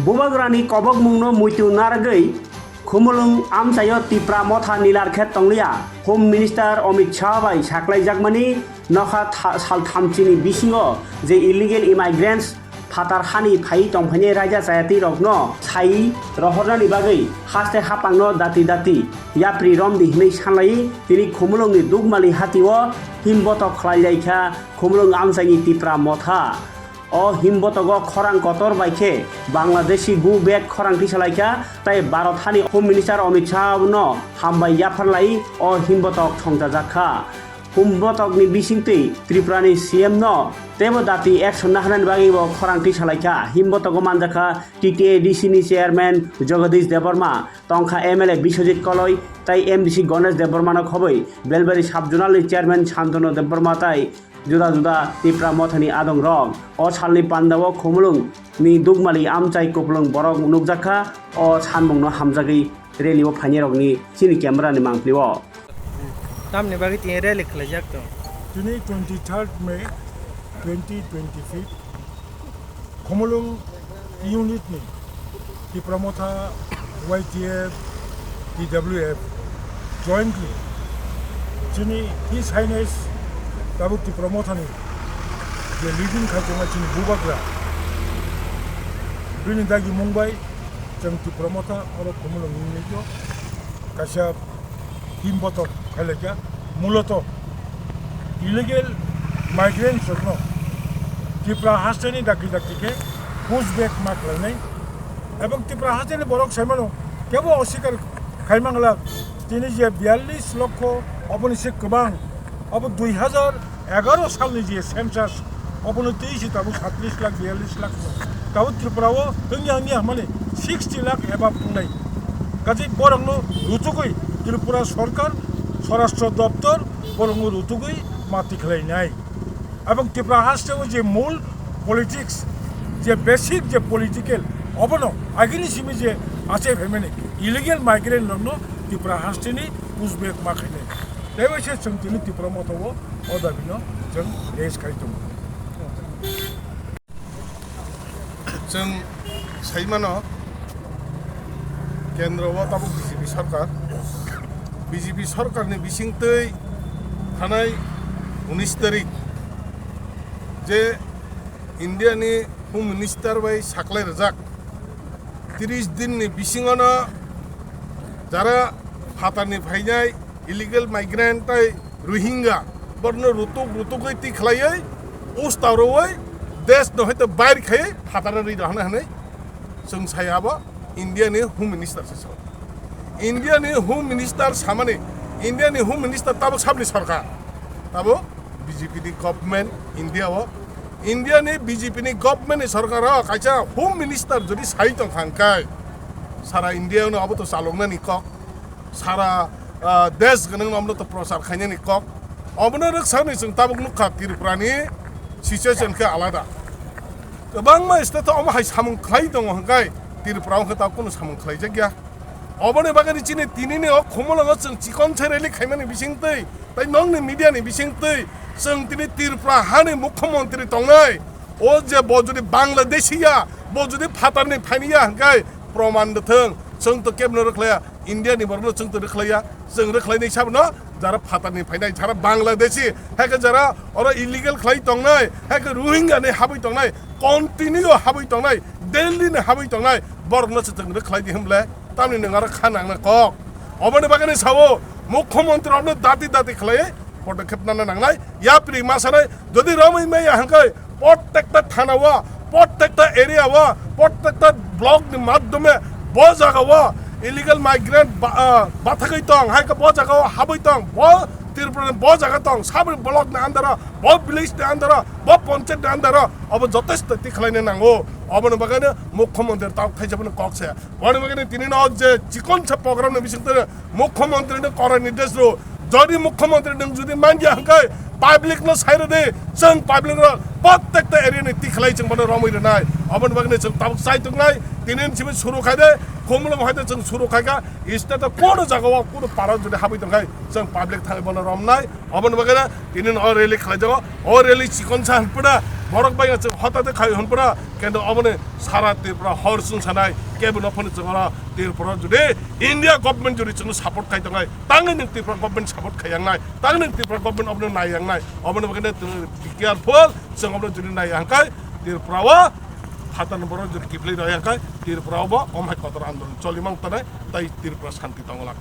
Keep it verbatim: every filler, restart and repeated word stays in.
Bubagrani kobokmungno muitu narwgwi Khumulwng amchaio Tipra Motha nilarkhe tongliya. Home Minister Amit Shah bai saklaijakmani nokha tha-, sal thamchini bisingo je illegal immigrants phatar hani phaiwi tongphainai raida chayatwi rokno sai rohornani bagwi haste hapangno dati dati yapri romdi hwnwi sanlaiwi tini Khumulwngni Dukmali hatio himbotok khlailaikha Khumulwng amchaini Tipra Motha. O himbotogo khorang kotor bai khe Bangladeshi go back khorang tisalaikha, tei Bharat hani Home Minister Amit Shah no hambai yapharlai o himbotok thongchajak kha. Himbotok ni bisingtwi Tripura ni C M no teibo dati action naharnani bagwi bo khorang tisalaikha. Himbotogo manjakha T T A D C ni chairman Jagadish Debbarma, tongkha M L A Biswajit Koloi tei M D C Ganesh Debbarma no khobwi Belbari sub zonal ni chairman Shantanu Debbarma tei juda juda Tipra Mothani adongrok. O salni pandao Khumulwng ni Dukmali amchai kupulung borok nukjakha. O sanmungno hamjagwi rally o phainairokni chini camera ni mangpili o. Tamni bagwi tini rally khlaijak tong? Tini twenty-third May twenty twenty-five. Khumulwng unit ni Tipra Motha, Y T F, T W F jointly chini His Highness tabuk Tipra Motha ni je leading khaitongma chini Bubagra bini dagi mung bai chwng Tipra Motha oro Khumulwng unit o kaisa himbotok khailaikha, muloto illegal migrants rokno Tripura hasteni dakti dakti khe push back ma khlainai. Ebong Tripura hasteni borok saimano kebo osikar khaimangla, tini je biyallis lokho oboni se kwbang, obo dui hazar egaro salni je census, obono tei se tabuk satris lakh, biyallis lakh. Tabuk Tripura o wngya wngya hwnmani sixty lakh above wngnai. Kaje borokno rutugwi Tripura sorkar, Swarashtra doptor borokno rutugwi ma tikhlainai. Ebong Tripura hasteo je mul politics, je basic je political, obono agini simi je achai phaimani illegal migrant rokno Tripura hasteni push back ma khainai. Tei bai se chwng tini Tipra Motha o o dabino chwng raise khai tongo. Chwng sai mano, kendro o tabuk B J P sarkar, B J P sarkarni bisingtwi thanai unis tarik je Indiani Home Minister bai saklai rwjak, tris dinni bisingono jara phatarni phainai illegal migrant tei Rohingya borokno rutuk rutugwi twi khlaiwi usta rwui desh no hai to bair khai phataro rwi rw hwnwi hwnwi chwng sai abo India ni Home Minister se sao. India ni Home Minister samani, India ni Home Minister tabuk sabni sarkar, tabuk B J P ni government India o, India ni B J P ni government ni sarkar o kaisa Home Minister jodi sai tong kha hwnkhe sara India no abo to chaloknani kok. Sara, ah, desh gwnang no amno to prochar khainani kok. Obono rwksakni chwng tabuk nukha Tripura ni situation khe alada. Kwbangma state o omo hai samung khlai tongo hwnkhe Tripura o khe tabuk kunu samung khlaijak ya. Oboni bagwi chini tini ni o Khumulwngo chwng chikon se rally khaimani bisingtwi tei nokni media ni bisingtwi chwng tini Tripura hani mukhyamantri tongnai. O je bo jodi Bangladeshi ya, bo jodi phatarni phaini ya hwnkhe proman rwthwng, chwng to kebno rwkhlaiya. India ni borokno chwng to rwkhlaiya, chwng rwkhlainai sabono jara phatarni phainai, jara Bangladeshi, hai khe jara oro illegal khlai tongnai, hai khe Rohingya ni habwi tongnai, continue habwi tongnai, daily ni habwi tongnai, borokno se chwng rwkhlai di hwnble, tamni nwng aro kha nangna kok. Oboni bagwi sao, mukhyamantri rokno dati dati khlai, podokkhep nana nangnai, yapri ma sanai, jodi romwi maya hwnkhe, prottekta thana o, prottekta area o, prottekta block ni madhyome bo jaga o illegal migrant ba-, ah, bathagwi tong, hai khe bo jaga o habwi tong, bo Tripura ni bo jaga tong, saboni block ni under o, bo village ni under o, bo panchayat ni under o, obo jotesto twi khlaina nango. Oboni bagwi no mukhyamantri tabuk khaisa phano kok se. Boni bagwi tini no je chikon sa program ni bising twi mukhyamantri no korai nirdesh rw. Jodi mukhyamantri nwng jodi manya hwnkhe Public no sai rwdi, chwng public no prottekta area ni tikhlai chwng bono romwi rwnai. Aboni bagwi chwng tabuk chai tongnai, tini ni simi suru khai de, khumulwng hai de chwng suru khai kha, state o kono jaga o kono para jodi habwi tongkhai chwng public thangwi bono romnai. Aboni bagwi tini o rally khlai jago, o rally chikon sa hwn pura, borok bai chwng hota de khai hwn pura, kendo aboni sara Tripura hor chwng sanai, kebo no phone chwng oro Tripura jodi India government jodi chwng support khai tongnai, tangwi nwng Tripura government support khai yangnai. Tang nwng Tripura government obono nai yang nai. Obono bagwi no twi be careful, chwng obono jodi nai yang kai, Tripura o phatar ni borok jodi kiphilwi rw yang kai, Tripura o bo om hai kotor andolon choli mang tanai, tai Tripura shanti tongwlak.